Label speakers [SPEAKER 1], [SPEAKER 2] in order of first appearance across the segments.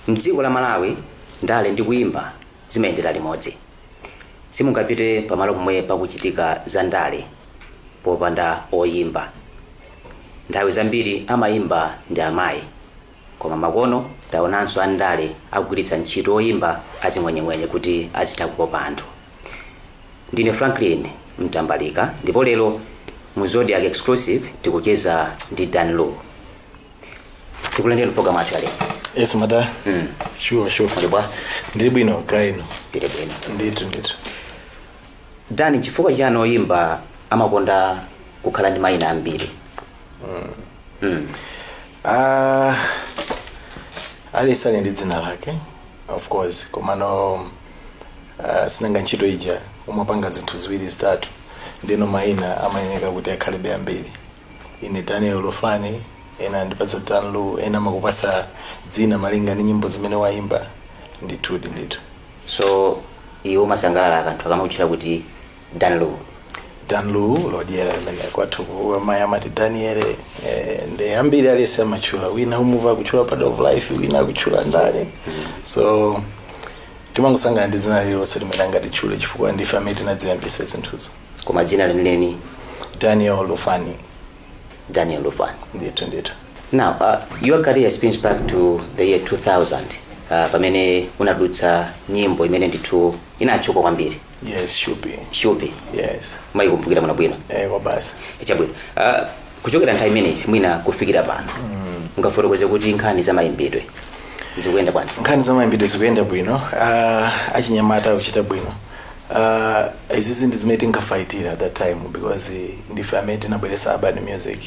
[SPEAKER 1] Mdziko la Malawi, ndale ndi kuyimba zimayendera limodzi. Simungapite pamalo pomwe pakuchitika za ndale popanda oyimba. Nthawi zambiri amayimba ndi amayi, koma makono taonanso andale akugwiritsa ntchito oyimba azing'wenyeng'wenye kuti azitha kukopa anthu. Ndine Franklin Mtambalika, ndipo lero mu Zodiak Exclusive tikucheza ndi Dan Lu. Tikulandira program yathu ya lero.
[SPEAKER 2] Yes, mada. Sure.
[SPEAKER 1] Muli bwa?
[SPEAKER 2] Ndili bwino, kaino?
[SPEAKER 1] Tili bwino.
[SPEAKER 2] Ndithu.
[SPEAKER 1] Dani, chifukwa chani oyimba amakonda kukhala ndi mayina ambiri?
[SPEAKER 2] Ah, aliyense ali ndi dzina lake, of course, komano sinanga ntchito ija umapanga zinthu ziwiri, zitatu, ndino mayina amayeneka kuti akhalebe ambiri. Ine Daniel Lufani, ena andipatsa Dan Lu, ena amakupasa dzina malinga ndi nyimbo zimene wayimba. Ndithudi, ndithu.
[SPEAKER 1] So iwe umasangalala kanthu akamakutchula kuti Dan Lu?
[SPEAKER 2] Dan Lu lodyera limene kwathu amayi amati Daniele. Ndi ambiri, aliyense amatchula. Wina umuva akutchula Part of Life, wina akutchula ndani. So timangosangana ndi dzina lililonse limene angatitchule, chifukwa ndife amene tinadziyambisa zinthuzo.
[SPEAKER 1] Koma dzina lenileni?
[SPEAKER 2] Daniel Lufani.
[SPEAKER 1] Daniel Lufani.
[SPEAKER 2] Ndithu.
[SPEAKER 1] Now, your career spins back to the year 2000, pamene unatulutsa nyimbo imene ndithu inatchuka kwambiri.
[SPEAKER 2] Yes, Shupi.
[SPEAKER 1] Shupi.
[SPEAKER 2] Yes.
[SPEAKER 1] Mayikumbukira muno bwino?
[SPEAKER 2] Kwa basi.
[SPEAKER 1] Chabwino. Kuchokera nthawi imeneyi mwina kufikira pano, ungafotokoze kuti nkhani za mayimbidwe zikuyenda bwanji?
[SPEAKER 2] Nkhani za mayimbidwe zikuyenda bwino. Achinyamata akuchita bwino. Izizi ndi zimene tinkafaitira at that time, because ndife amene tinabweretsa urban music.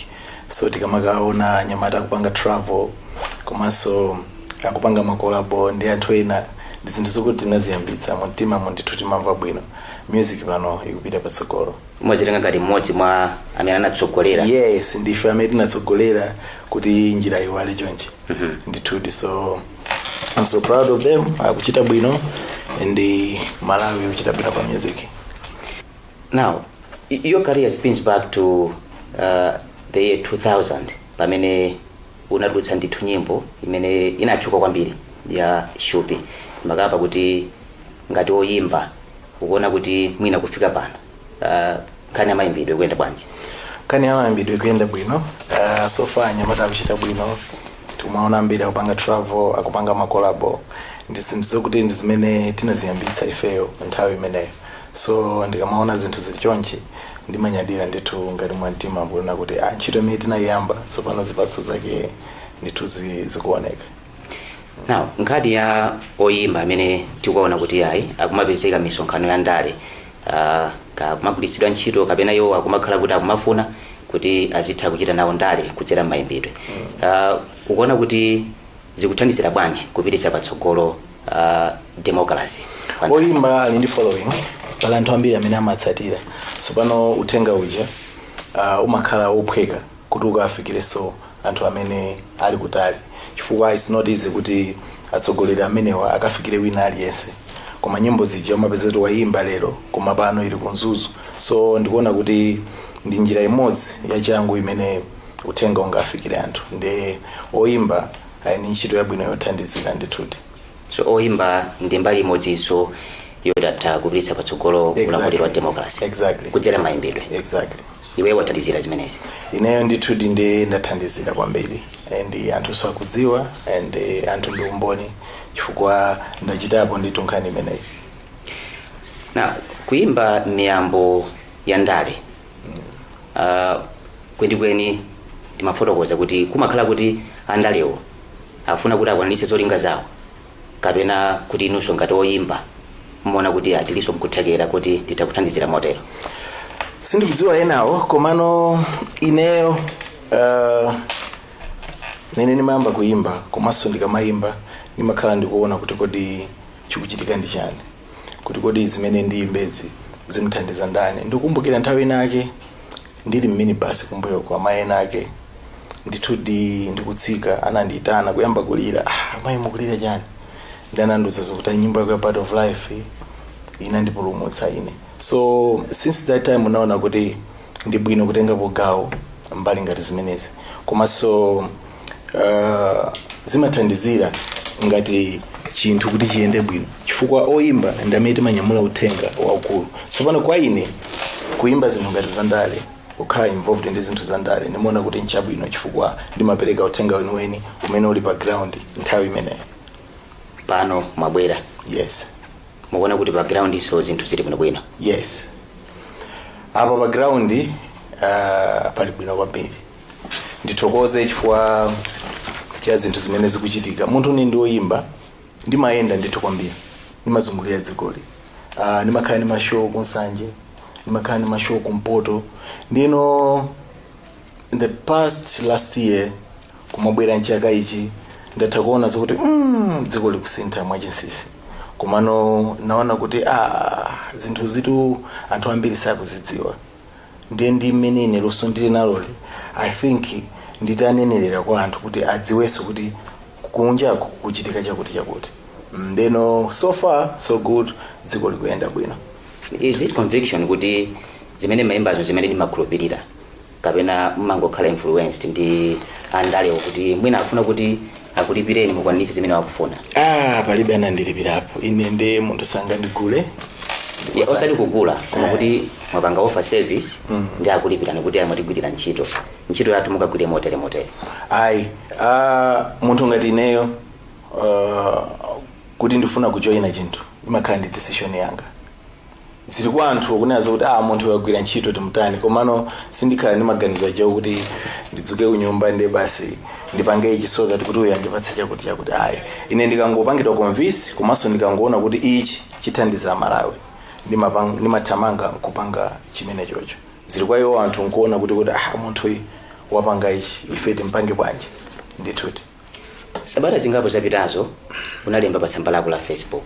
[SPEAKER 2] So tikamakaona anyamata akupanga travel komanso akupanga ma collabo ndi anthu ena, ndi zinthu zokuti tinaziyambitsa mumtima mundithu, timamva bwino. Music pano ikupita patsogolo.
[SPEAKER 1] Umadzitenga ngati mmodzi mwa amene anatsogolera?
[SPEAKER 2] Yes, ndife amene tinatsogolera kuti njira iwale chonchi. Ndithudi. So I'm so proud of them, akuchita bwino, and Malawi ikuchita bwino pa music.
[SPEAKER 1] Now, your career spins back to the year 2000, pamene unatulutsa ndithu nyimbo imene inatchuka kwambiri ya Shupi. Makapa kuti ngati oyimba, ukuona kuti mwina kufika pano nkhani ya mayimbidwe ikuyenda bwanji?
[SPEAKER 2] Nkhani ya mayimbidwe ikuyenda bwino. So far anyamata akuchita bwino. Tikumaona ambiri akupanga travel, akupanga ma collabo. Ndi zinthu zokuti ndi zimene tinaziyambitsa ifeyo nthawi imeneyo. So ndikamaona zinthu zili chonchi, ndimanyadira ndithu ngati mwamtima kuona kuti ntchito imene tinayiyamba, tsopano zipatso zake ndithu zikuoneka.
[SPEAKER 1] Now, nkhani ya oyimba amene tikuona kuti ayi, akumapezeka misonkhano ya ndale, akumagwiritsidwa ntchito kapena iwo akumakhala kuti akumafuna kuti azitha kuchita nawo ndale kudzera m'mayimbidwe, ukuona kuti zikuthandizira bwanji kupititsa patsogolo democracy?
[SPEAKER 2] Oyimba ali ndi following, pali anthu ambiri amene amatsatira. So pano uthenga uja umakhala wophweka kuti ukafikirenso anthu amene ali kutali, chifukwa it's not easy kuti atsogoleri amenewa akafikire wina aliyense. Koma nyimbo zija umapeza kuti wayimba lero, koma pano ili ku Mzuzu. So ndikuona kuti ndi njira imodzi yachangu imene uthenga ungafikire anthu. Ndi oyimba ali ndi ntchito yabwino yothandizira ndithuti.
[SPEAKER 1] So oyimba ndi mbali imodzinso yodatha kupititsa patsogolo ulamuliro wa democracy kudzera mayimbidwe?
[SPEAKER 2] Exactly.
[SPEAKER 1] Iwe wathandizira zimenezi?
[SPEAKER 2] Ineyo ndithudi ndi ndathandizira kwambiri, and anthu sakudziwa, and anthu ndi umboni chifukwa ndachitapo ndithu nkhani imeneyi.
[SPEAKER 1] Na kuimba miyambo ya ndale, kwenikweni timafotokoza kuti kumakhala kuti andalewo afuna kuti akwaniritse zolinga zawo, kapena kuti inunso ngati oyimba mmaona kuti atilinso mkuthekera kuti titakuthandizira motero?
[SPEAKER 2] Sindikudziwa enawo, komano ineyo mene ndimayamba kuimba komanso ndikamayimba, ndimakhala ndikuona kuti kodi chikuchitika ndi chani, kuti kodi zimene ndiyimbezi zimuthandiza ndani. Ndikukumbukira nthawi inake ndili mminibasi kumbuyo kwa amayi ake ndithudi, ndikutsika, anandiyitana, kuyamba kulira. "Ah, amayi, mukulira chani?" Ndi anandiuza zokuti nyimbo yako ya Part of Life inandipulumutsa ine. So since that time unaona kuti ndi bwino kutengapo gawo mbali ngati zimenezi, komanso zimathandizira Ngati chinthu kuti chiyende bwino, chifukwa oyimba ndi amene timanyamula uthenga waukulu. Tsopano kwa ine, kuimba zinthu ngati zandale, kukhala involved ndi zinthu zandale, ndimaona kuti nchabwino chifukwa ndimapereka uthenga weniweni umene uli pa ground nthawi imeneyo.
[SPEAKER 1] Pano mwabwera,
[SPEAKER 2] Yes.
[SPEAKER 1] mukuona kuti pa ground iso zinthu zili bwinobwino?
[SPEAKER 2] Yes, apa pa ground pali bwino kwambiri. Ndithokoze chifukwa cha zinthu zimene zikuchitika. Munthu ine ndi woyimba, ndimayenda ndithu kwambiri, ndimazungulira dzikoli, ndimakhala ndi mashow kuNsanje, ndimakhala ndi mashow kumpoto. Ndino in the past last year, kumabwera mchaka ichi, ndatha kuona zokuti dziko likusintha mwachinsinsi. Komano naona kuti zinthu zitu anthu ambiri sakuzidziwa. Ndiye ndi mmene ine luso ndili naloli, I think nditanenerera kwa anthu kuti adziwenso kuti kunjaku kuchitika chakuti chakuti. Ndeno so far so good, dziko likuyenda bwino.
[SPEAKER 1] Is it conviction kuti zimene mayimbazo zimene ndimakhulupirira, kapena mmangokhala influenced ndi andalewo kuti mwina afuna kuti akulipireni mukwanitse zimene wakufuna?
[SPEAKER 2] Ah, palibe anandilipirapo ine. Ndi munthu sangandigule.
[SPEAKER 1] Yeah, osati kugula, koma kuti mwapanga offer service ndi akulipirani kuti mwatigwirira ntchito, ntchito yathu mukagwire motere motere.
[SPEAKER 2] Ayi, munthu ngati ineyo, kuti ndifuna kujoyina chinthu, imakhala ndi decision yanga. Zili kwa anthu kunena kuti munthu wagwira ntchito, timutani. Komano sindikhala ndi maganizo ajawo kuti ndidzuke kunyumba ndi basi ndipange ichi so that kuti uyu andipatse chakuti chakuti. Ayi, ine ndikangopangidwa convince, komanso ndikangoona kuti ichi chithandiza Malawi, ndimathamanga nkupanga chimene chocho. Zili kwa iwo anthu nkuona kuti munthu uyu wapanga ichi, ife timpange bwanji? Ndithuti.
[SPEAKER 1] Sabata zingapo zapitazo unalemba pa tsamba lako la Facebook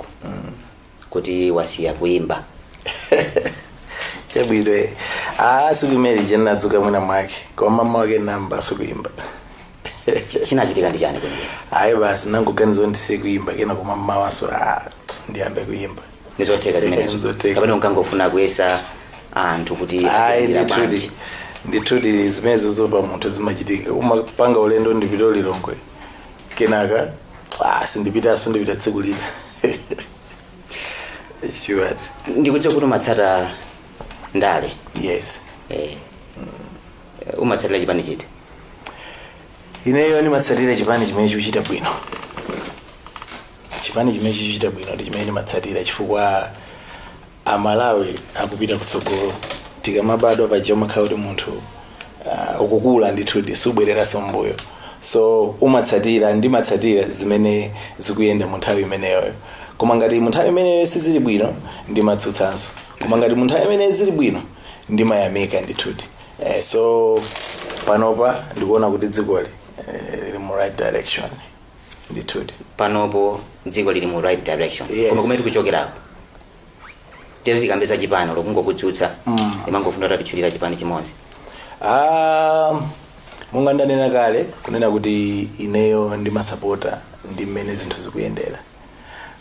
[SPEAKER 1] kuti wasiya kuimba.
[SPEAKER 2] Chabwino. Siku imene ija ndinadzuka mwina mwake, koma mama wake namba sikuimba.
[SPEAKER 1] Chinachitika ndi chani kwenikweni?
[SPEAKER 2] Ayi, basi, nangoganiza kuti ndisiye kuimba, kena koma mmawaso ndiyambe kuimba.
[SPEAKER 1] Ndizotheka zimenezo?
[SPEAKER 2] Ndizotheka.
[SPEAKER 1] Kapena unkangofuna kuyesa anthu kuti
[SPEAKER 2] Ayi.
[SPEAKER 1] aziyendera
[SPEAKER 2] Ndithudi.
[SPEAKER 1] bwanji?
[SPEAKER 2] Ndithudi, zimenezo zopa munthu zimachitika. Umapanga ulendo, ndipita Lilongwe, kenaka sindipitanso, ndipita tsiku lina. Sure.
[SPEAKER 1] Ndikudziwa kuti umatsata ndale.
[SPEAKER 2] Yes.
[SPEAKER 1] Umatsatira chipani chiti?
[SPEAKER 2] Ineyo ndimatsatira chipani chimene chikuchita bwino. Chipani chimene chikuchita bwino ndi chimene ndimatsatira, chifukwa Amalawi akupita kutsogolo. Tikamabadwa paja umakhala kuti munthu ukukula ndithudi, subwereranso mbuyo. So umatsatira, ndimatsatira zimene zikuyenda mu nthawi imeneyoyo. Koma ngati mu nthawi imeneyo sizili bwino, ndimatsutsanso. Koma ngati mu nthawi imeneyo zili bwino, ndimayamika ndithudi. So panopa ndikuona kuti dzikoli lili mu right direction ndithudi.
[SPEAKER 1] Panopo dziko lili mu right direction?
[SPEAKER 2] Yes.
[SPEAKER 1] Koma kumene tikuchokerako, tiyati tikambe za chipani lokungokutsutsa, imangofuna tatitchulira chipani chimodzi.
[SPEAKER 2] Ah, monga ndanena kale kunena kuti ineyo ndimasapota ndi mmene zinthu zikuyendera.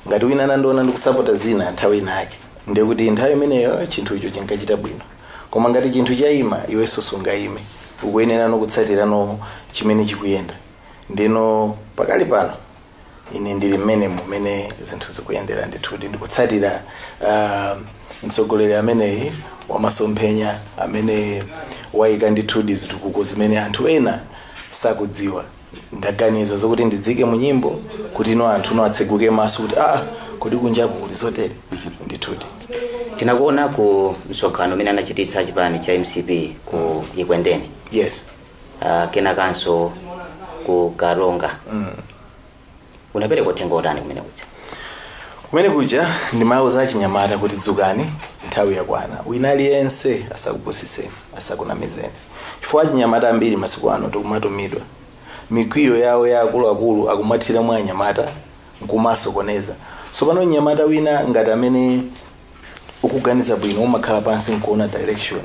[SPEAKER 2] Ngati wina anandiona ndikusapota zina nthawi inake, ndiye kuti nthawi imeneyo chinthucho chinkachita bwino. Koma ngati chinthu chayima, iwenso sungayime, ukuyenera nokutsatira no chimene chikuyenda. Ndino pakali pano ine ndili mmene mumene zinthu zikuyendera ndithudi. Ndikutsatira mtsogoleri ameneyi wamasomphenya, amene wayika ndithudi zitukuko zimene anthu ena sakudziwa. Ndaganiza zokuti ndidzike mu nyimbo kuti ino anthu no atseguke maso kuti kodi kunjaku kuli zotere ndithudi.
[SPEAKER 1] Tinakuona ku msonkhano umene anachititsa chipani cha MCP ku Ikwendeni.
[SPEAKER 2] Yes.
[SPEAKER 1] Kenakanso ku Karonga. Unapereka uthenga otani kumene kuja?
[SPEAKER 2] Kumene kuja ndimauza achinyamata kuti dzukani, nthawi yakwana. Wina aliyense asakupusiseni, asakunamizeni, chifukwa achinyamata ambiri masiku ano tikumatumidwa. Mikwiyo yawo ya akuluakulu akumathira mwa anyamata nkumasokoneza. So pano mnyamata wina ngati amene ukuganiza bwino, umakhala pansi nkuona direction,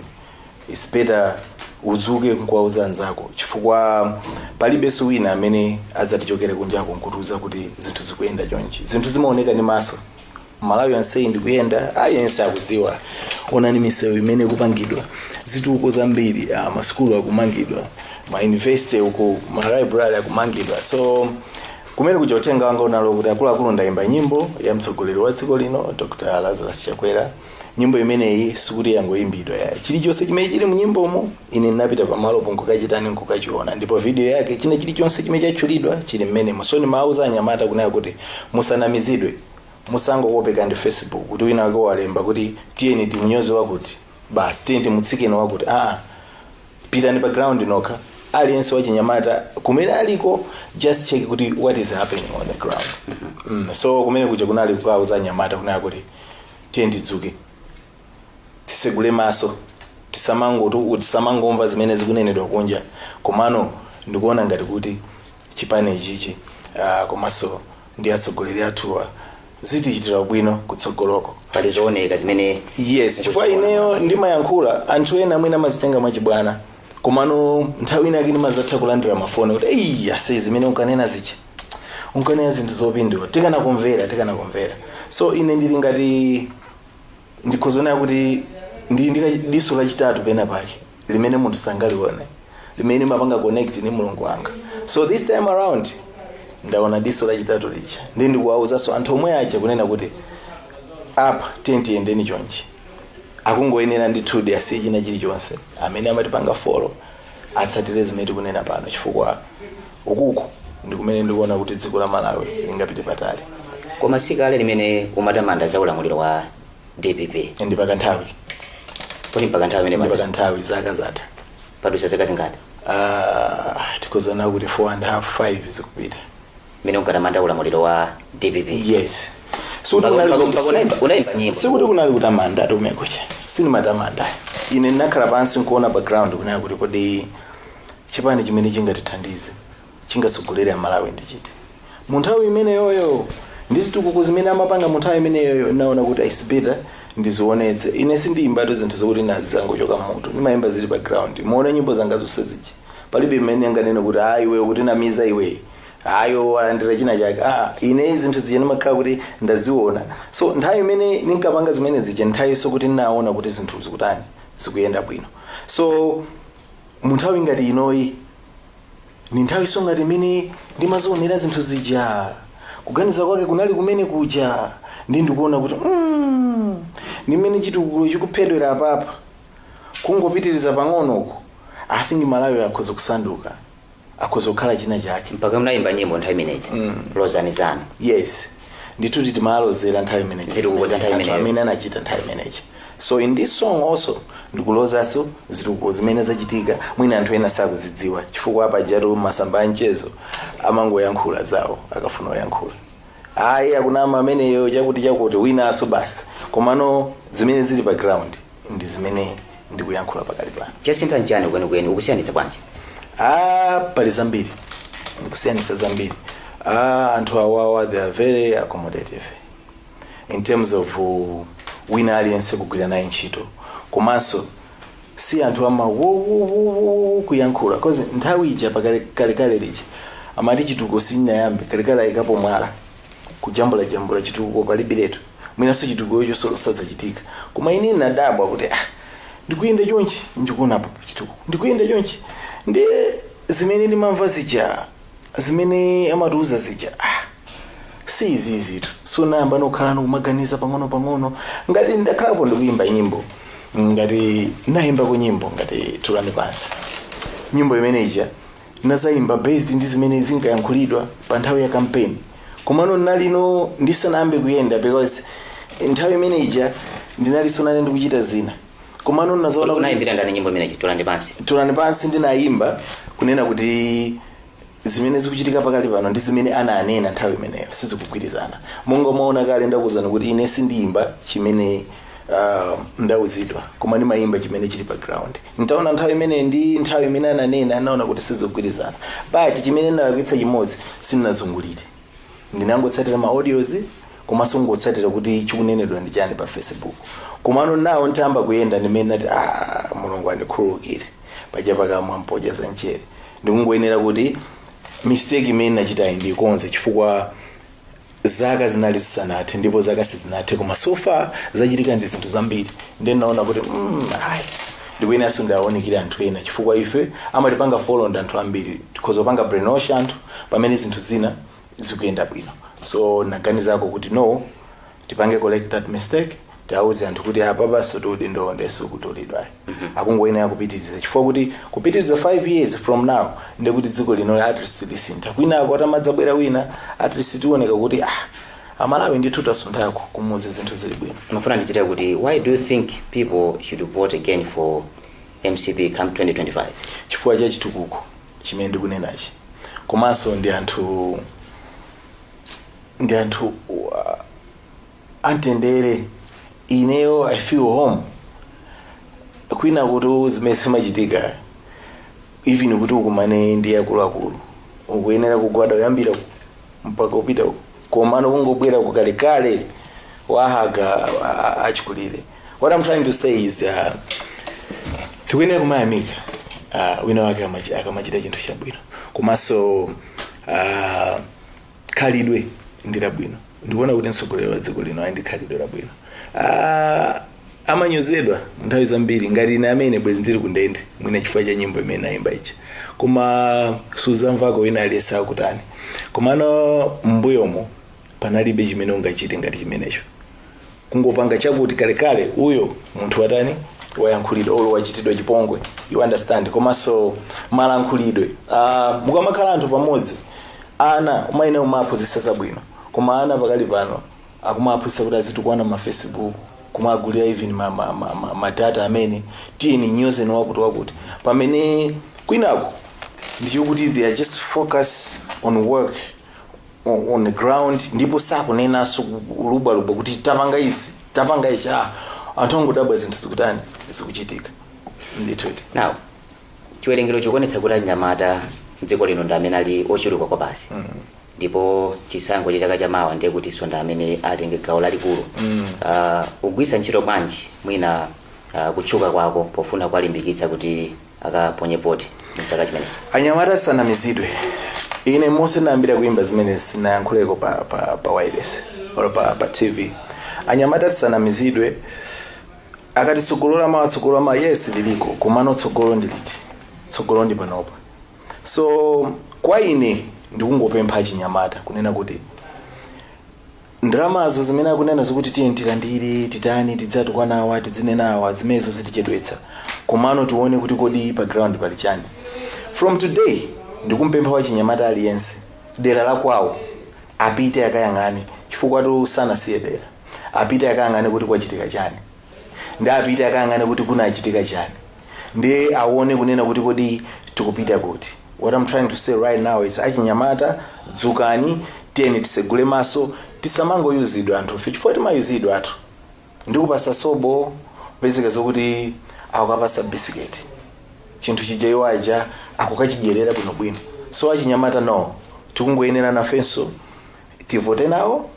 [SPEAKER 2] it's better udzuke nkuwauza anzako, chifukwa palibenso wina amene adzatichokere kunjako nkutiuza kuti zinthu zikuyenda chonchi. Zinthu zimaoneka ndi maso. Malawi yonseyi ndikuyenda, aliyense akudziwa. Onani misewu imene ikupangidwa, zitukuko zambiri, masukulu akumangidwa, ma university uku, ma library akumangidwa. So Kumene kuja uthenga wanga unalo kuti, akuluakulu, ndayimba nyimbo ya mtsogoleri wa dziko lino, Dr Lazarus Chakwera. Nyimbo imeneyi sikuti yangoyimbidwa ya chilichonse chimene chili mu nyimbomo, ine ndinapita pamalopo nkukachitani, nkukachiona, ndipo video yake, china chilichonse chimene chatchulidwa chili mmenemo. So ndimawuza anyamata kunena kuti musanamizidwe, musangokopeka ndi Facebook kuti wina wake walemba kuti tiyeni timunyoze wakuti, basi tiyeni timutsikeni wakuti. Aa, pitani pa ground nokha. Aliyense wachinyamata kumene aliko, just check kuti what is happening on the ground. So kumene kuja kunali kukauza anyamata kunena kuti tiye tidzuke, tisegule maso, tisamangomva zimene zikunenedwa kunja. Komano ndikuona ngati kuti chipani ichichi, komanso ndi atsogoleri athuwa, zitichitira bwino kutsogoloko.
[SPEAKER 1] Pali zooneka zimene
[SPEAKER 2] Yes, chifukwa ineyo ndimayankhula, anthu ena mwina amazitenga mwachibwana, komano nthawi inake ndimazatha kulandira mafoni kuti, "Eyi ase, zimene unkanena zija, unkanena zinthu zopindula, tikanakumvera, tikanakumvera." So ine ndili ngati ndikhozonera kuti ndili ndi diso lachitatu pena pake limene munthu sangalione, limene limapanga connect ni Mulungu wanga. So this time around ndaona diso lachitatu lija, ndi ndikuwawuzanso anthu omwe aja kunena kuti apa tiye tiyendeni chonchi. Akungoyenera ndithudi asiye china chilichonse, amene amatipanga follow atsatire zimene tikunena pano, chifukwa ukuku ndi kumene ndikuona kuti dziko la Malawi lingapite patali.
[SPEAKER 1] Koma sikale limene umatamanda za ulamuliro wa DPP.
[SPEAKER 2] Ndi pakanthawi.
[SPEAKER 1] Kuti mpaka nthawi imene
[SPEAKER 2] Ndi pakanthawi, zaka zatha.
[SPEAKER 1] Padusa zaka zingati?
[SPEAKER 2] Tikozana kuti 4 and a half, 5 zikupita.
[SPEAKER 1] Imene unkatamanda ulamuliro wa DPP?
[SPEAKER 2] Yes.
[SPEAKER 1] Mpaka unaimba nyimbo.
[SPEAKER 2] Sikuti kunali kutamanda tumekocha, sinimatamanda. Ine ndinakhala pansi nkuona background kunena kuti kodi chipani chimene chingatithandize, chingatsogolere Amalawi ndichite mu nthawi imeneyoyo ndi zitukuko zimene amapanga mu nthawi imeneyoyo? Naona kuti it's better ndizionetse. Ine sindiyimbatu zinthu zokuti nazangochoka mutu, ndimayimba zili background. Muone nyimbo zanga zonse zija, palibe imene anganene kuti ah, iwe ukutinamiza iwe, ayo walandira china chake. Ah, ine zinthu zija ndimakhala kuti ndaziona. So nthawi imene ninkapanga zimene zija, nthawi so kuti ndinaona kuti zinthu zikutani, zikuyenda bwino. So mu nthawi ngati inoyi ni nthawi so ngati imene ndimazionera zinthu zija, kuganiza kwake kunali kumene kuja, ndi ndikuona kuti ndimene chitukuko chikuphedwera apapa, kungopitiriza pang'onoko, I think Malawi akhoza kusanduka, akhoza kukhala china chake.
[SPEAKER 1] Mpaka mnayimba nyimbo nthawi imeneyi, lozani zanu.
[SPEAKER 2] Yes, ndithu, timalozera nthawi imeneyi.
[SPEAKER 1] Zitukuko za nthawi
[SPEAKER 2] Anthu
[SPEAKER 1] imeneyo.
[SPEAKER 2] amene anachita nthawi imeneyi. So in this song also ndikulozanso zitukuko zimene zachitika, mwina anthu ena sakuzidziwa, chifukwa apa jatu masamba a mchezo amangoyankhula zawo akafuna kuyankhula, ayi, akunama ameneyo, chakuti chakuti, winanso basi. Komano zimene zili pa ground ndi zimene ndikuyankhula pakali pano.
[SPEAKER 1] Chasintha nchani kwenikweni? Ukusiyanitsa bwanji?
[SPEAKER 2] Ah, pali zambiri, ndikusiyanitsa zambiri. Ah, anthu awawa, they are very accommodative in terms of wina aliyense kugwira naye ntchito, komanso si anthu ama wo kuyankhula, cause nthawi ija pakalekale lija amati chitukuko sinyayambe kalekale, ayikapo mwala kujambula jambula chitukuko palibiretu, mwinanso chitukuko icho sazachitika. Koma ine nadabwa kuti ah, ndikuyenda chonchi ndikuonapo chitukuko, ndikuyenda chonchi ndi zimene ndimamva zija, zimene amatiuza zija, ah, si izizitu. Sunayamba nokhala nokumaganiza pang'ono pang'ono. Ngati ndakhalapo ndikuyimba nyimbo, ngati nayimbako nyimbo ngati "Tulani Pansi", nyimbo imene ija nazayimba based ndi zimene zinkayankhulidwa pa nthawi ya campaign, komano nalino ndisanayambe kuyenda, because nthawi imene ija ndinalinso nane ndikuchita zina, komano nazaona kuti
[SPEAKER 1] Unayimbira ndani nyimbo imeneyi, "Tulani Pansi"?
[SPEAKER 2] "Tulani Pansi" ndinayimba kunena kuti zimene zikuchitika pakali pano ndi zimene ananena nthawi imeneyo sizikugwirizana. Monga mwaona kale, ndakuwuzani kuti ine sindiyimba chimene ndauzidwa, koma ndimayimba chimene chili pa ground. Ntaona nthawi imene ndi nthawi imene ananena, anaona kuti sizikugwirizana. But chimene ndinalakwitsa chimodzi, sindinazungulire, ndinangotsatira ma audios, komanso ngotsatira kuti chikunenedwa ndi chani pa Facebook. Komano nawo ntayamba kuyenda, ndimene nati, ah, Mulungu andikhululukire, paja pakamwa mpodya za mchere. Ndikungoyenera kuti mistake imene nachitayi ndikonze, chifukwa zaka zinali zisanathe, ndipo zaka sizinathe, koma so far zachitika ndi zinthu zambiri. Ndiye naona kuti ayi, ndikuyeneranso ndiawonikire anthu ena, chifukwa ife amatipanga follow ndi anthu ambiri, tikhoza kupanga brainwash anthu pamene zinthu zina Zikuyenda bwino. So naganizako kuti no, tipange correct that mistake, tiauze anthu kuti apa baso udindo ndesu kutulidwa, akungoyenera kupitiriza, chifukwa kuti kupitiriza 5 years from now ndekuti dziko lino at least lisintha kwinako. Atamadzabwera wina, at least tioneka kuti ah, Amalawi ndithu tasunthako, kumuzi zinthu zili bwino.
[SPEAKER 1] Mafuna ndichite kuti, why do you think people should vote again for MCP come 2025?
[SPEAKER 2] Chifukwa cha chitukuko chimene ndikunenachi, komanso ndi anthu amtendere. Ineyo I feel home. Kwina kuti zimene zimachitika, even kuti ukumane ndi akuluakulu ukuyenera kugwada kuyambira mpaka upita, komano kungobwera kukalekale wahaga achikulire. What I'm trying to say is tikuyenera kumayamika wina wake akamachita chinthu chabwino, komanso khalidwe ndi labwino. Ndikuona kuti mtsogoleri wa dziko lino ali ndi khalidwe labwino. Amanyozedwa nthawi zambiri. Ngati ine amene bwezi ndili kundende mwina chifukwa cha nyimbo imene ayimba icha, koma suzamvako wina aliyense akutani. Komano mbuyomo panalibe chimene ungachite ngati chimenecho, kungopanga chakuti kalekale uyo munthu watani, wayankhulidwa olo wachitidwa chipongwe, you understand? Komanso malankhulidwe, mukamakhala anthu pamodzi, ana umaine umaphunzitsa zabwino, koma ana pakali pano akumaphunzitsa kuti azitukwana ma Facebook, kumagulira even ma data amene tiyeni nyozeni wakuti wakuti, pamene kwinako ndichokuti they are just focus on work on the ground, ndipo sakunenanso lubwalubwa kuti tapanga izi, tapanga ichi. Ah, anthu angodabwa zinthu zikutani, zikuchitika ndithu.
[SPEAKER 1] Now, chiwerengero chikuonetsa kuti anyamata mdziko lino ndi amene ali ochuluka kwa basi, ndipo chisankho cha chaka chamawa ndiye kuti ndi amene atenge gawo lalikulu. Ugwisa ntchito bwanji mwina kutchuka kwako pofuna kuwalimbikitsa kuti akaponye voti mchaka chimenechi?
[SPEAKER 2] Anyamata tisanamizidwe. Ine monse ndayambira kuimba zimene sinayankhuleko pa wireless or pa TV. Anyamata tisanamizidwe. Akati tsogolo lamawa, tsogolo lamawa, yes, liliko, komano tsogolo ndiliti? Tsogolo ndi panopa. So kwa ine ndikungopempha achinyamata kunena kuti ndalamazo zimene akunena zikuti tiye tilandire, titani, tidzatukwana, tidzinenawa, zimenezo zitichedwetsa, komano tione kuti kodi pa ground pali chani. From today ndikumpempha wachinyamata aliyense dera la kwawo apite akayang'ane, chifukwa tu sanasiye dera, apite akayang'ane kuti kwachitika chani, ndi apite akayang'ane kuti kunachitika chani, ndi aone kunena kuti kodi tikupita kuti. What I'm trying to say right now is, achinyamata dzukani, tiyeni tisegule maso, tisamangoyuzidwa anthufe, chifukwa timayuzidwa athu. Ndikupasa sobo, pezeka zokuti akukapasa bisiketi, chinthu chija iwaja akukachidyerera bwinobwino. So achinyamata, no, tikungoyenera nafenso tivote nawo,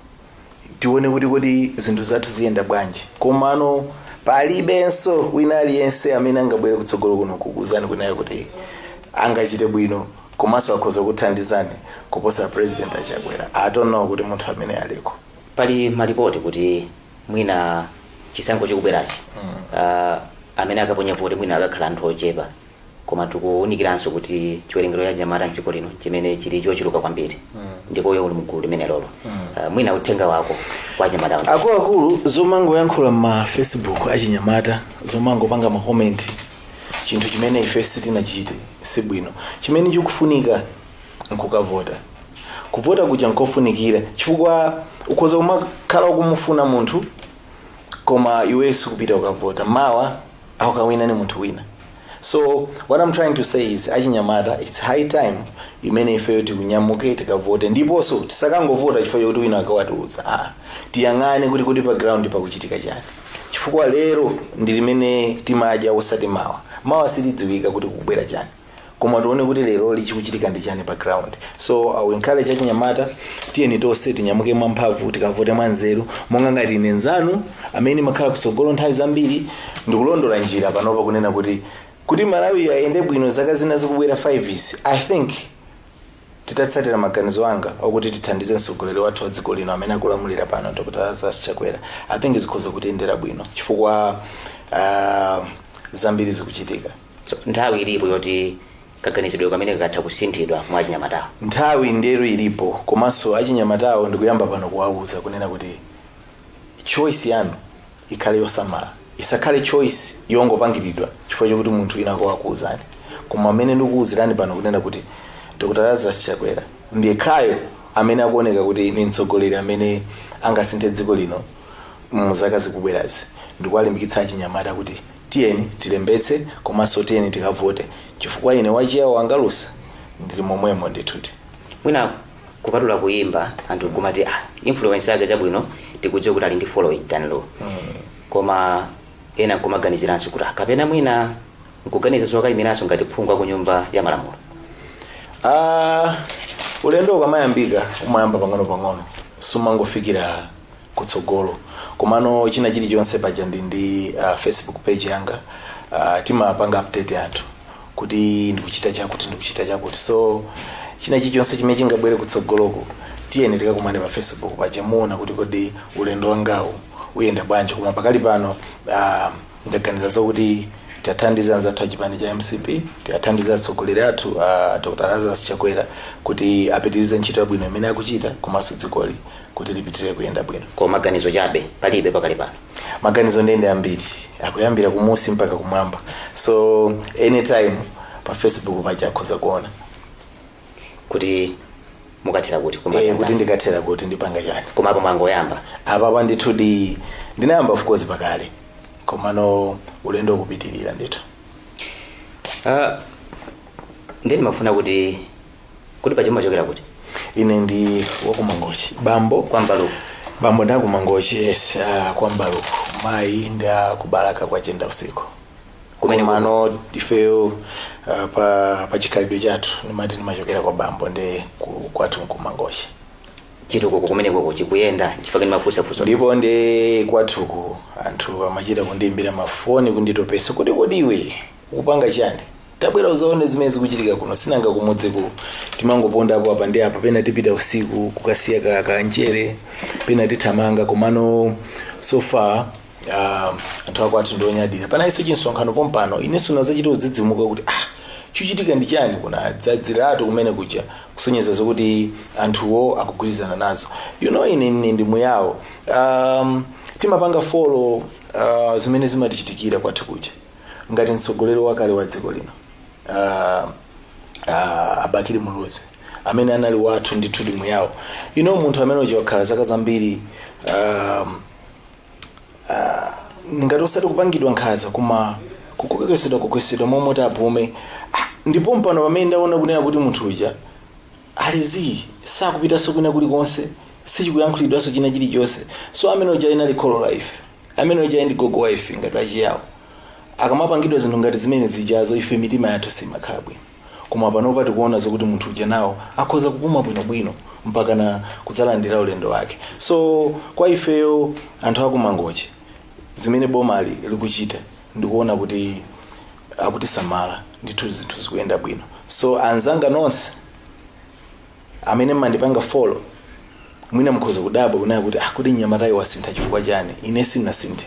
[SPEAKER 2] tione kuti kodi zinthu zathu ziyenda bwanji. Komano palibenso wina aliyense amene angabwere kutsogolo kuno kukuuzani kunayo kuti angachite bwino komanso akhoza kuthandizani kuposa President Achakwera. I don't know kuti munthu amene aliko.
[SPEAKER 1] Pali malipoti kuti mwina chisankho chikubwerachi amene akaponya voti mwina akakhala anthu ochepa, koma tikuwunikiranso kuti chiwerengero cha anyamata mdziko lino chimene chili chochuluka kwambiri, ndipo iwe uli mgulu limene lolo. Mwina uthenga wako kwa anyamata.
[SPEAKER 2] Akuluakulu, zomangoyankhula ma Facebook achinyamata, zomangopanga ma comment chinthu chimene ife sitinachite, sibwino. Chimene chikufunika nkukavota. Kuvota kuja nkofunikira, chifukwa ukhoza kumakhala ukumufuna munthu, koma iwe sikupita ukavota, mawa akukawina ni munthu wina. So what I'm trying to say is, achinyamata, it's high time imene ifeyo tikunyamuke tikavote, ndiponso tisakangovota chifukwa chokuti wina akawatiuza. Ah, tiyang'ane kuti pa ground pakuchitika chani, chifukwa lero ndi limene timadya, osati mawa. Mawa silidziwika kuti kubwera chani, koma tione kuti lero lichikuchitika ndi chani pa ground. So I will encourage achinyamata, tiyeni tonse tinyamuke mwamphamvu, tikavote mwanzeru, monga ngati ine nzanu amene makhala kutsogolo nthawi zambiri ndikulondola njira panopa kunena kuti Malawi ayende bwino zaka zina zikubwera 5 izi. I think titatsatira maganizo anga okuti tithandize mtsogoleri wathu wa dziko lino amene akulamulira pano, Dr Lazarus Chakwera, I think zikhoza kutiyendera bwino, chifukwa zambiri zikuchitika.
[SPEAKER 1] So, nthawi ilipo yoti Kaganizidwe kamene kakatha kusinthidwa mwa achinyamatawo.
[SPEAKER 2] Nthawi ndero ilipo, komanso achinyamatawo ndikuyamba pano kuwawuza kunena kuti choice yanu ikhale yosamala, isakhale choice yongopangiridwa chifukwa chokuti munthu wina wakuwuzani. Koma amene ndikuwuzirani pano kunena kuti Dr Lazarus Chakwera ndiyekhayo amene akuoneka kuti ni mtsogoleri amene angasinthe dziko lino muzaka zikubwerazi. Ndikuwalimbikitsa achinyamata kuti tiyeni tilembetse, komanso tiyeni tikavote, chifukwa ine wachiyawo wangalusa ndili momwemo ndithuti.
[SPEAKER 1] Mwina kupatula kuyimba, anthu kumati, ah, influence yake chabwino, tikudziwa kuti ali ndi following Dan Lu, koma ena nkumaganiziranso kuti, ah, kapena mwina nkuganiza zokayimiranso ngati phungu ku Nyumba ya Malamulo.
[SPEAKER 2] Ah, ulendo ukamayambika umayamba pang'ono pang'ono, sumangofikira kutsogolo. Komano china chilichonse paja ndi Facebook page yanga, timapanga update anthu kuti ndikuchita chakuti, ndikuchita chakuti. So china chilichonse chimene chingabwere kutsogoloko, tiyeni tikakumane pa Facebook paja, muona kuti kodi ulendo wangawu uyenda bwanji. Koma pakali pano ndaganiza zokuti tiyathandize anzathu achipani cha MCP, tiyathandize atsogoleri athu, Dr Lazarus Chakwera, kuti apitirize ntchito yabwino imene akuchita, komanso dzikoli kuti lipitirire kuyenda bwino.
[SPEAKER 1] Koma maganizo chabe, palibe pakali pano?
[SPEAKER 2] Maganizo ndende ambiri, akuyambira kumusi mpaka kumwamba. So anytime pa Facebook paja akhoza kuona
[SPEAKER 1] kuti mukathera kuti?
[SPEAKER 2] Kuti ndikathera kuti, ndipanga chani.
[SPEAKER 1] Koma apo mwangoyamba?
[SPEAKER 2] Apapa ndithu ndinayamba, of course, pakale, komano ulendo ukupitirira ndithu.
[SPEAKER 1] Ndiye ndimafuna kuti paja mumachokera kuti?
[SPEAKER 2] Ine ndi wakumangochi, bambo
[SPEAKER 1] Kwa Mbaluku?
[SPEAKER 2] Bambo ndi akumangochi, yes, kwa Mbaluku. Mayi ndi akubalaka kwa Chenda Usiku.
[SPEAKER 1] Kumene
[SPEAKER 2] Komano ifeyo pa chikhalidwe chathu ndimati ndimachokera kwa bambo, ndi kwathu nkumangochi.
[SPEAKER 1] Chitukuko kumenekoko chikuyenda? Chifukwa ndimafunsafunsa.
[SPEAKER 2] Ndipo ndi kwathuku anthu amachita kundiyimbira mafoni kunditopesa kuti, "Kodi iwe ukupanga chani? Tabwera uzaone zimene zikuchitika kuno." Sinanga kumudziku timangopondapo apa ndi apa, pena tipita usiku kukasiya kanjere, pena tithamanga. Komano so far anthu akwathu ndionyadira. Panaliso chinsonkhano pompano, inenso nazachita kudzidzimuka kuti, ah, chuchitika ndi chani? Kuna dzadziratu kumene kuja, kusonyeza zokuti anthuwo akugwirizana nazo. Ine ndi muyawo, timapanga follow zimene zimatichitikira kwathu kuja. Ngati mtsogoleri wakale wa dziko lino, Abakili Muluzi, amene anali wathu ndithu ndi muyawo, munthu amene uja wakhala zaka zambiri ngati osati kupangidwa nkhanza, koma kukokesedwa kokesedwa momwe apume. Ah, ndipo mpano pamene ndaona kunena kuti munthu uja alizi sakupitanso kwina kulikonse, sichikuyankhulidwanso china chilichonse. So amene uja inali kholo la ife, amene uja ndi gogo wa ife ngati achiyawo. Akamapangidwa zinthu ngati zimene zijazo, ife mitima yathu simakhala bwino. Koma panopa tikuona zokuti munthu uja nawo akhoza kupuma bwinobwino mpaka na kudzalandira ulendo wake. So kwa ifeyo anthu akumangochi, zimene bomali likuchita, ndikuona kuti akutisamala ndithu, zinthu zikuyenda bwino. So anzanga nonse amene mmandipanga follow, mwina mukhoza kudabwa kunena kuti, ah, kodi mnyamatayo wasintha chifukwa chani? Ine sindinasinthe.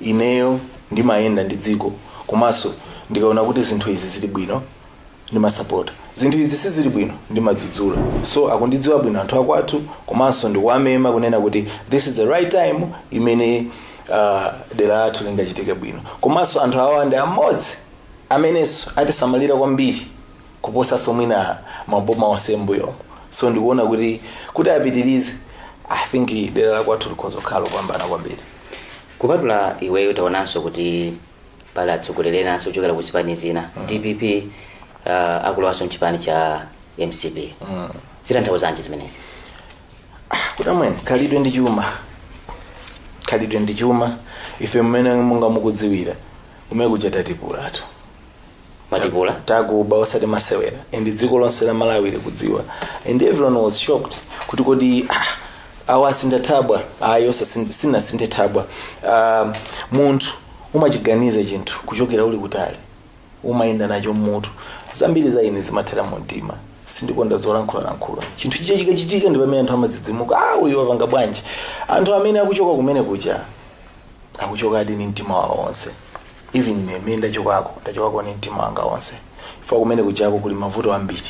[SPEAKER 2] Ineyo ndimayenda ndi dziko, komanso ndikaona kuti zinthu izi zili bwino ndimasapota, zinthu izi sizili bwino ndimadzudzula. So akundidziwa bwino anthu akwathu, komanso ndikuwamema kunena kuti this is the right time imene dera lathu lingachitike bwino. Komanso anthu awa ndi amodzi amenenso atisamalira kwambiri kuposanso mwina maboma onse mbuyomo. So ndikuona kuti apitirize, I think dera la kwathu likhoza kukhala lopambana kwambiri.
[SPEAKER 1] Kupatula iweyo, taonanso kuti pali atsogoleri enanso kuchokera ku zipani zina, DPP, akulowanso mchipani cha MCP. Zitanthauzanji zimenezi?
[SPEAKER 2] Kuti amwene, khalidwe ndi chuma, khalidwe ndi chuma. Ife mmene munga mukudziwira, kumene kuja tatipulatu.
[SPEAKER 1] Matipula?
[SPEAKER 2] Takuba osati masewera, and dziko lonse la Malawi likudziwa, and everyone was shocked kuti kodi, ah, awa asintha thabwa? Ayi, sinasinthe thabwa. Munthu umachiganiza chinthu kuchokera uli kutali, umayenda nacho mmutu. Zambiri za ine zimathera mu mtima, sindikonda zolankhulalankhula. Chinthu chicha chikachitika ndi pamene anthu amadzidzimuka, ah, uyu wapanga bwanji? Anthu amene akuchoka kumene kuja akuchokadi ni mtima wawo wonse. Even ine imene ndachokako, ndachokako ni mtima wanga wonse. Chifukwa kumene kujako kuli mavuto ambiri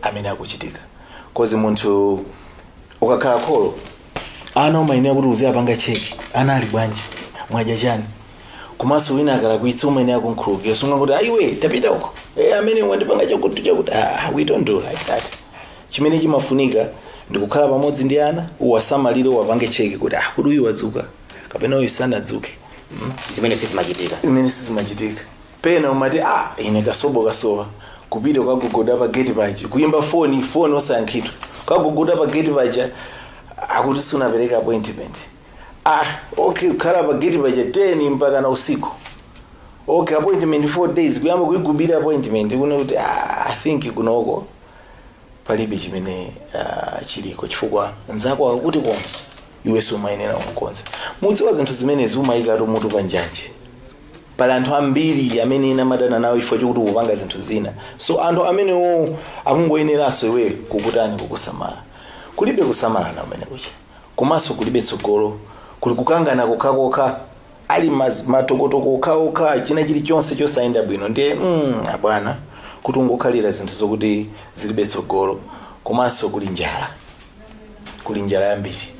[SPEAKER 2] amene akuchitika, 'cause munthu ukakhala kholo, ana umayenera kuti uziyapanga check, ana ali bwanji, mwadya chani. Komanso wina akalakwitsa umayenera kunkhululukira. Sunga kuti, "Ayiwe, tapita uko, amene wandipanga chakuti chakuti." Ah, we don't do like that. Chimene chimafunika ndikukhala pamodzi ndi ana, uwasamalire, uwapange check kuti, ah, kuti uyu wadzuka kapena uyu sanadzuke.
[SPEAKER 1] Zimene sizimachitika.
[SPEAKER 2] Zimene sizimachitika. Pena umati, "Ah, ine kasobo kasowa," kupita ukagogoda pa gate paja, kuyimba foni, foni osayankhidwa. Ukagogoda pa gate paja, akuti sunapereka appointment. Ah, okay, kukhala pa gate paja 10 mpaka na usiku. Okay, appointment 4 days, kuyamba kuigubira appointment kuno kuti, ah, I think kunoko palibe chimene chiliko, chifukwa nzako akuti konza, iwe sumayenera umukonza. Mudziwa zinthu zimenezi umayikatu mutu pa njanje. Pali anthu ambiri amene ine amadana nawo chifukwa chokuti ukupanga zinthu zina. So anthu amenewo akungoyeneranso iwe kukutani, kukusamala. Kulibe kusamalana kumene kucha, komanso kulibe tsogolo, kuli kukangana kokhakokha, ali matokotoko okhaokha, china chilichonse chosayenda bwino. Ndiye abwana, kuti ungokhalira zinthu zokuti zilibe tsogolo. Komanso kuli njala, kuli njala yambiri.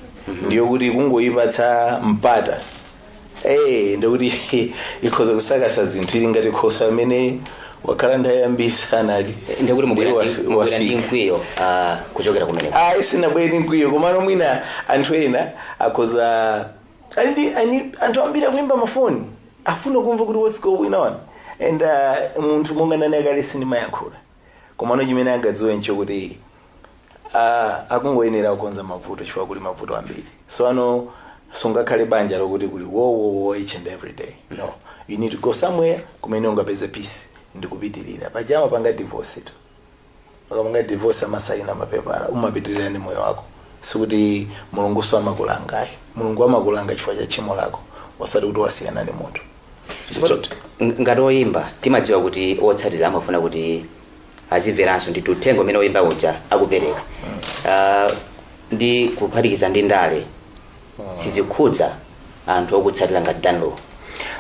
[SPEAKER 2] Ndiyo kuti kungoyipatsa mpata, ndikuti ikhoza kusakasa zinthu, ili ngati khosa amene wakhala nthawi yambiri sanali.
[SPEAKER 1] Ndikuti
[SPEAKER 2] Ndiye
[SPEAKER 1] mubwera ndi
[SPEAKER 2] wafika.
[SPEAKER 1] mkwiyo kuchokera kumeneko?
[SPEAKER 2] Ayi, sinabwere ndi mkwiyo, komano mwina anthu ena akhoza anthu ambiri akuimba mafoni, afuna kumva kuti what's going on. And munthu monga nane akale sindimayankhula, komano chimene angadziwe nchokuti akungoyenera kukonza mavuto, chifukwa kuli mavuto ambiri. So ano sungakhale banja lokuti kuli wo wo wo each and every day. No, you need to go somewhere kumene ungapeze peace ndikupitirira. Paja amapanga divorce tu, ukamanga divorce amasaina mapepala, umapitirira ndi moyo wako. Sikuti Mulungu so amakulangayi. Mulungu amakulanga chifukwa cha tchimo lako, osati kuti wasiyana ndi munthu.
[SPEAKER 1] Ngati oyimba, timadziwa kuti otsatira amafuna kuti azimveranso ndi uthenga umene oyimba uja akupereka. Ndi kuphatikiza ndi ndale, sizikhudza anthu okutsatira ngati Dan Lu?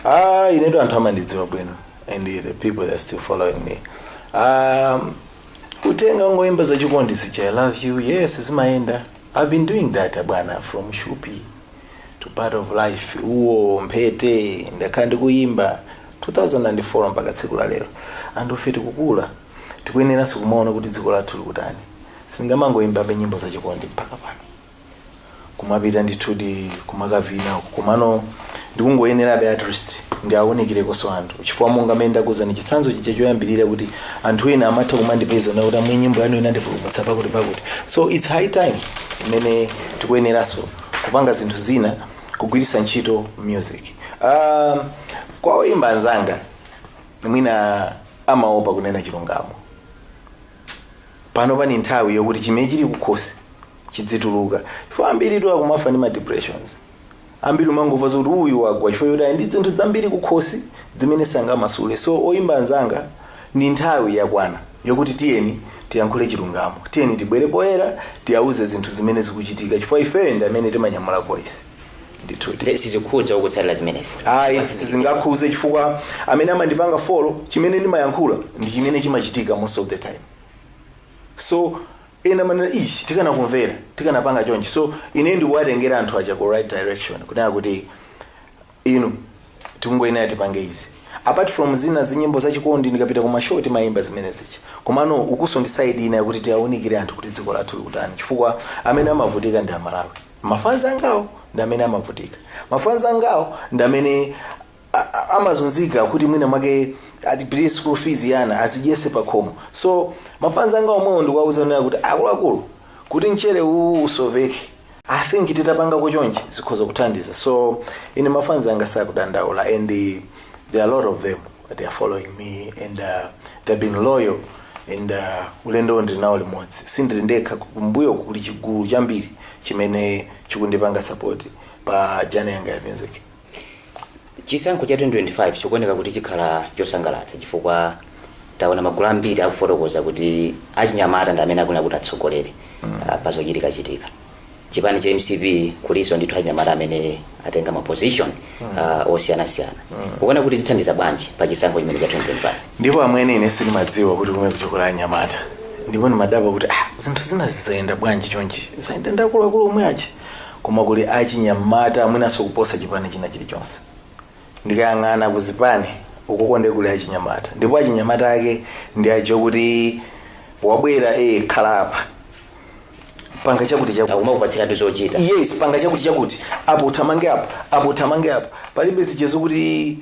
[SPEAKER 2] Ah, inetu anthu amandidziwa bwino, and the people that are still following me. Utenga ungoimba zachikondi zija, "I love you," yes, zimayenda. I've been doing that, bwana, from Shupi to Part of Life, uwo mphete. Ndakhala ndikuyimba 2004 mpaka tsiku la lero. Anthu ife tikukula, tikuyeneranso kumaona kuti dziko lathu likutani. Singamangoyimbabe nyimbo zachikondi mpaka pano, kumapita ndithudi kumakavina uko. Komano ndikungoyenerabe at least ndiawunikirekonso anthu, chifukwa monga mmene ndakuuzani chitsanzo chija choyambirira, kuti anthu ena amatha kumandipeza nakuti, "Amwe, nyimbo yanu inandipulumutsa pakuti pakuti." So it's high time imene tikuyeneranso kupanga zinthu zina, kugwiritsa ntchito music. Kwa oyimba anzanga, mwina amaopa kunena chilungamo. Pano pani nthawi yokuti chimene chili kukhosi chidzituluka, chifukwa ambiri tu akumafa ndi ma depressions. Ambiri umangomva zokuti uyu wagwa chifukwa choti ali ndi zinthu zambiri kukhosi zimene sangamasule. So oyimba anzanga, ndi nthawi yakwana yokuti tiyeni tiyankhule chilungamo, tiyeni tibwere poyera, tiyauze zinthu zimene zikuchitika, chifukwa ifeyo ndi amene timanyamula voice ndithuti.
[SPEAKER 1] Sizikhudza okutsatira zimenezi?
[SPEAKER 2] Ayi, sizingakhuze, chifukwa amene amandipanga follow, chimene ndimayankhula ndi chimene chimachitika most of the time. So ena manena ichi tikanakumvera, tikanapanga chonchi. So ine ndikuwatengera anthu aja ku right direction, kunena kuti inu tikungoyenera tipange izi. Apart from zina zinyimbo zachikondi, ndikapita kuma show timayimba zimene zicha, komano ukuso ndi side ina yakuti tiawunikire anthu kuti dziko lathu likutani, chifukwa amene amavutika ndi Amalawi. Mafanzi angawo ndi amene amavutika, mafanzi angawo ndi amene amazunzika kuti mwina mwake atipirire school fees, yana azidyese pakhomo. So mafanzi anga omwewo ndikuwauza kunena kuti, akuluakulu, kuti mchere uwu usoveke, I think titapangako chonchi zikhoza kuthandiza. So ine mafanzi anga sakudandaula, and there are a lot of them, they are following me and they've been loyal, and ulendo ndili nawo limodzi, sindili ndekha. Kumbuyo kuli chigulu chambiri chimene chikundipanga support pa journey yanga ya music.
[SPEAKER 1] Chisankho cha 2025 chikuoneka kuti chikhala chosangalatsa, chifukwa taona magulu ambiri akufotokoza kuti achinyamata ndi amene akunena kuti atsogolere pazochitika chitika. Chipani cha MCP kuliso ndithu anyamata amene atenga ma position osiyanasiyana. Ukuona kuti zithandiza bwanji pa chisankho chimene cha 2025?
[SPEAKER 2] Ndipo amwene, ine sindimadziwa kuti kumwe kuchokera anyamata, ndipo ndimadabwa kuti zinthu zina zizayenda bwanji chonchi, zayenda ndi akuluakulu omwe achi, koma kuli achinyamata amwenanso kuposa chipani china chilichonse. Ndikayang'ana kuzipani ukukonde, kuli achinyamata, ndipo achinyamata ake ndi ajo kuti wabwera, khala apa, panga chakuti chakuti.
[SPEAKER 1] Akumakupatsiratu zochita.
[SPEAKER 2] Yes, panga chakuti chakuti apo, uthamange apo, apo uthamange apo. Palibe zichezo kuti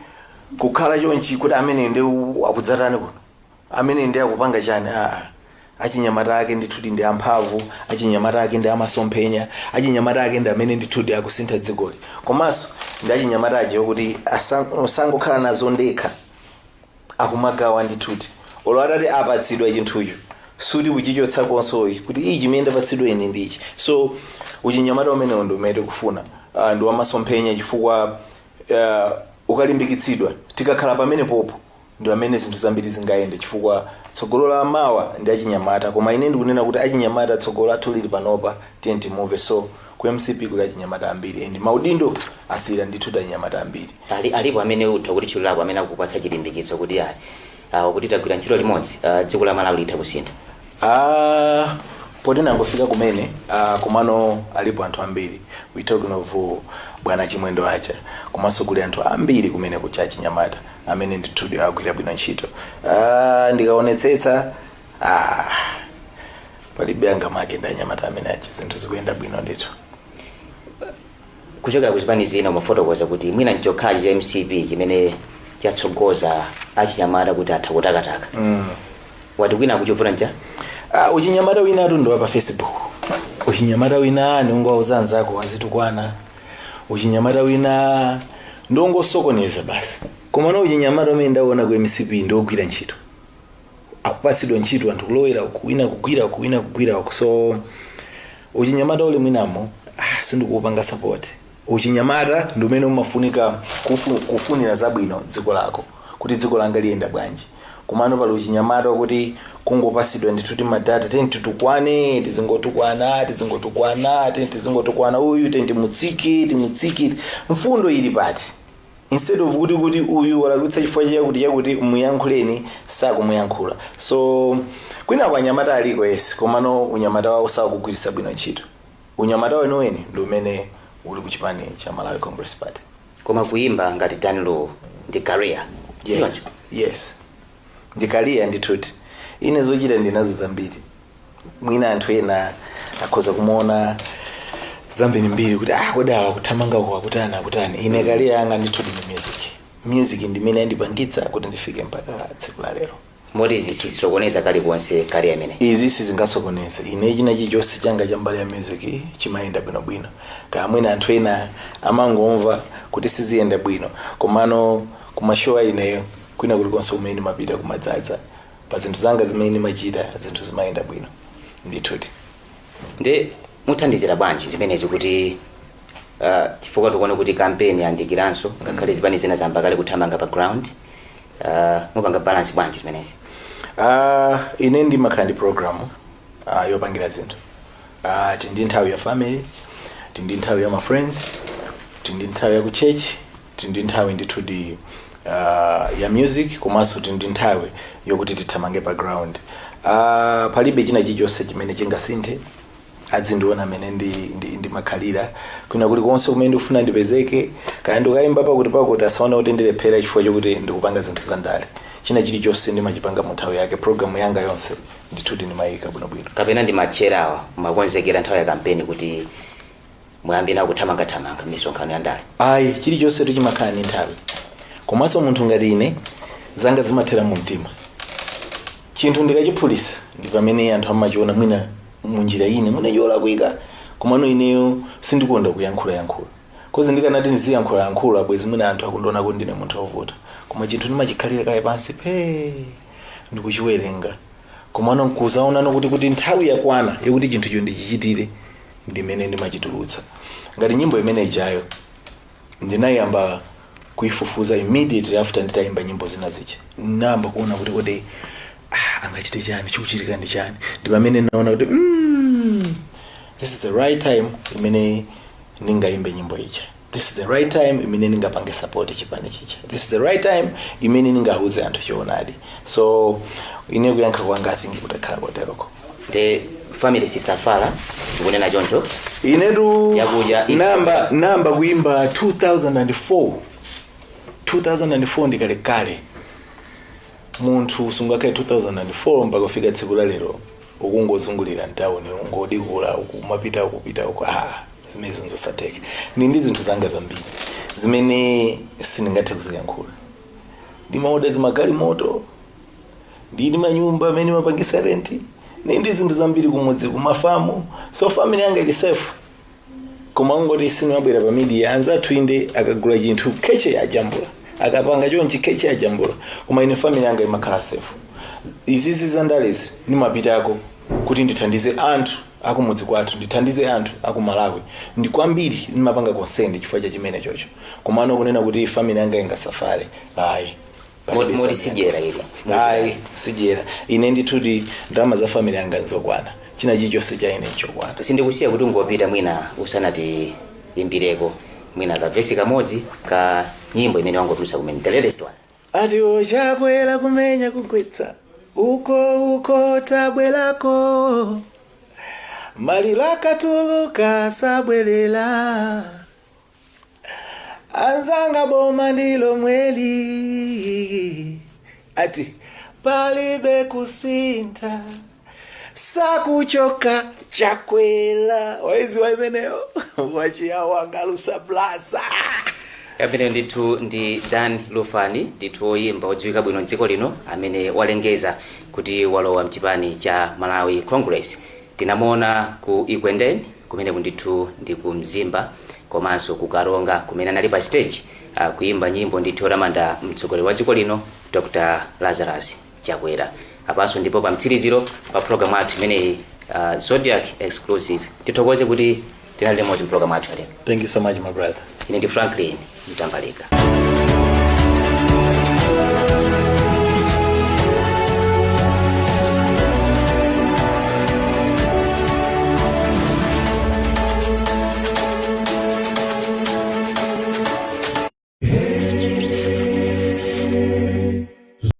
[SPEAKER 2] kukhala chonchi kuti amene ndi akudzatani kuno, amene ndi akupanga chani. Aa, achinyamata ake ndithudi ndi amphamvu, achinyamata ake ndi amasomphenya, achinyamata ake ndi amene ndithudi akusintha dzikoli. Komanso ndi achinyamata aje kuti osangokhala nazo ndekha, akumagawa ndithudi. Olo atati apatsidwa chinthucho, suti kuchichotsa konsoyi kuti ichi chimene ndapatsidwa ine ndichi. So uchinyamata umenewo ndi umene tikufuna, ndi wamasomphenya, chifukwa ukalimbikitsidwa, tikakhala pamene popo, ndi amene zinthu zambiri zingayende, chifukwa tsogolo la mawa ndi achinyamata. Koma ine ndikunena kuti achinyamata, tsogolo lathu lili panopa, tiye timuve. So ku MCP kuli achinyamata ambiri and maudindo asiyira ndithu achinyamata ambiri.
[SPEAKER 1] Alipo amene utha kuti tchulirapo amene akupatsa chilimbikitso kuti ayi, kuti tagwira ntchito limodzi, dziko la Malawi litha kusintha?
[SPEAKER 2] Poti nangofika kumene, komano alipo anthu ambiri. We talking of bwana Chimwendo aja, komanso kuli anthu ambiri kumene kucha achinyamata amene ndithudi agwira bwino ntchito. Ndikaonetsetsa, palibe angamake ndi anyamata amene aja, zinthu zikuyenda bwino ndithu.
[SPEAKER 1] Kuchokera ku zipani zina, umafotokoza kuti mwina nchokhachi cha MCP chimene chatsogoza achinyamata kuti atha kutakataka. Wati kwina akuchivuna nja?
[SPEAKER 2] Uchinyamata wina atu ndiwa pa Facebook, uchinyamata wina niungowauza anzako azitukwana, uchinyamata wina ndiongosokoneza basi. Komano uchinyamata umene ndaona ku MCP ndiogwira ntchito, akupatsidwa ntchito anthu kulowera uku, wina kugwira uku, wina kugwira uku. So uchinyamata uli mwinamo, sindikuupanga support. Uchinyamata ndi umene umafunika kufunira zabwino dziko lako, kuti dziko langa liyenda bwanji. Komano pali uchinyamata wakuti kungopasidwa ndithu ti madata, teni titukwane, tizingotukwana, tizingotukwana, teni tizingotukwana uyu, teni timutsike, timutsike. Mfundo ili pati? Instead of kuti uyu walakwitsa chifukwa chakuti chakuti, muyankhuleni, sakumuyankhula. So kwina kwa anyamata aliko, yes, komano unyamata wawo sakugwiritsa bwino ntchito. Unyamata weniweni ndi umene uli kuchipani cha Malawi Congress Party.
[SPEAKER 1] Koma kuimba ngati Dan Lu ndi career?
[SPEAKER 2] Yes, yes, ndi career ndithuti. Ine zochita ndinazo zambiri. Mwina anthu ena akhoza kumuona zambirimbiri kuti kodi awa kuthamanga uku akutani, akutani? Ine career yanga ndithuti ndi music. Music ndimene yandipangitsa kuti ndifike mpaka tsiku la lero.
[SPEAKER 1] Moti zisokoneza kalikonse career imene?
[SPEAKER 2] Izi sizingasokoneze. Ine china chilichonse changa cha mbali ya music chimayenda bwinobwino. Kaya mwina anthu ena amangomva kuti siziyenda bwino, komano kumashowa ineyo, kwina kulikonse kumene ndimapita kumadzadza. Pa zinthu zanga zimene ndimachita, zinthu zimayenda bwino ndithuti.
[SPEAKER 1] Ndi muthandizira bwanji zimenezi kuti chifukwa tikuona kuti kampeni yandikiranso, ngakhale zipani zina zamba kale kuthamanga pa ground, mupanga balance bwanji zimenezi?
[SPEAKER 2] Ine ndimakhala ndi program yopangira zinthu. Tindi nthawi ya family, tindi nthawi ya ma friends, tindi nthawi ya ku church, tindi nthawi ndithudi ya music, komanso tindi nthawi yokuti tithamange pa ground. Palibe china chilichonse chimene chingasinthe. Adzindiona amene ndimakhalira kwina kulikonse kumene ndikufuna ndipezeke, kaya ndikayimba pakuti pakuti, asaone kuti ndilephera chifukwa chokuti ndikupanga zinthu za ndale. China chilichonse ndimachipanga mu nthawi yake. Programu yanga yonse ndithudi ndimayika bwinobwino.
[SPEAKER 1] Kapena ndi matcherawa makonzekera nthawi ya kampeni kuti muyambe nawo kuthamangathamanga misonkhano ya ndale?
[SPEAKER 2] Ayi, chilichonse tuchimakhala ndi nthawi. Komanso munthu ngati ine, zanga zimathera mu mtima. Chinthu ndikachiphulisa ndi pamene anthu amachiona mwina munjira ine mwina cholakwika. Komano ineyo sindikonda kuyankhulayankhula, 'cause ndikanati ndiziyankhulayankhula, bwezi mwina anthu akundiona kuti ndine munthu wovuta. Koma chinthu ndimachikhalira kaye pansi phe, ndikuchiwerenga, komano nkuzaonano kuti nthawi yakwana yokuti chinthucho ndichichitire, ndimene ndimachitulutsa. Ngati nyimbo imene ijayo, ndinayamba kuifufuza immediately after nditayimba nyimbo zina zija. Ndinayamba kuona kuti kodi angachite chani, chikuchitika ndi chani. Ndi pamene naona kuti This is the right time imene ndingayimbe nyimbo ija. This is the right time imene ndingapange support chipani chicha. This is the right time imene ndingauze anthu choonadi. So ine kuyankha kwanga, I think, kutakhala koteroko.
[SPEAKER 1] Nde family sisafala, ndikunena choncho.
[SPEAKER 2] Inetu
[SPEAKER 1] Yakuja
[SPEAKER 2] namba kuimba 2004, 2004 ndikalekale. Munthu sungakhale 2004 mpaka kufika tsiku la lero ukungozungulira mtawuni, ungodikula, ukumapita, ukupita uku. Ah, zimene zosatheka. Ndi zinthu zanga zambiri zimene sindingathe kuziyankhula. Ndimaoda zimagalimoto, ndili manyumba amene mapangisa rent, ndi zinthu zambiri kumudzi, kumafamu. So family yanga ili safe, koma ungoti sinimabwera pa media. Anzathu inde akagula chinthu keche ajambula, akapanga chonchi keche ajambula, koma ine family yanga imakhala safe. Izizi zandalezi ndimapitako kuti ndithandize anthu akumudzi kwathu, ndithandize anthu aku Malawi. Ndi kwambiri ndimapanga concern chifukwa cha chimene chocho. Komano kunena kuti family yanga ingasafale, ayi.
[SPEAKER 1] Moti sidyera ili.
[SPEAKER 2] Ayi, sidyera. Ine ndithuti ndalama za family yanga nzokwana, china chilichonse cha ine nchokwana.
[SPEAKER 1] Sindikusiya kuti ungopita mwina usanati imbireko mwina kavesi kamodzi ka nyimbo imene wangotulutsa kumene, the latest one.
[SPEAKER 2] Ati ochakwera kumenya kugwetsa uko uko, tabwerako, maliro akatuluka sabwerera. Anzanga, boma ndilo mweli, ati palibe kusintha, sakuchoka Chakwera. Waizi waimeneyo wachiyawo angalusa plaza.
[SPEAKER 1] Amene ndithu ndi Dan Lufani, ndithu woyimba odziwika bwino mdziko lino amene walengeza kuti walowa mchipani cha Malawi Congress. Tinamuona ku Ekwendeni, kumeneku ndithu ndi ku Mzimba, komanso ku Karonga, kumene anali pa stage kuimba nyimbo ndithu yotamanda mtsogoleri wa dziko lino, Dr Lazarus Chakwera. Apanso ndipo pa mtsiriziro pa program athu imeneyi, Zodiak Exclusive. Tithokoze kuti tinali limodzi mpulogalamu athu yalero.
[SPEAKER 2] Thank you so much, my brother.
[SPEAKER 1] Ine ndi Franklin Mtambalika.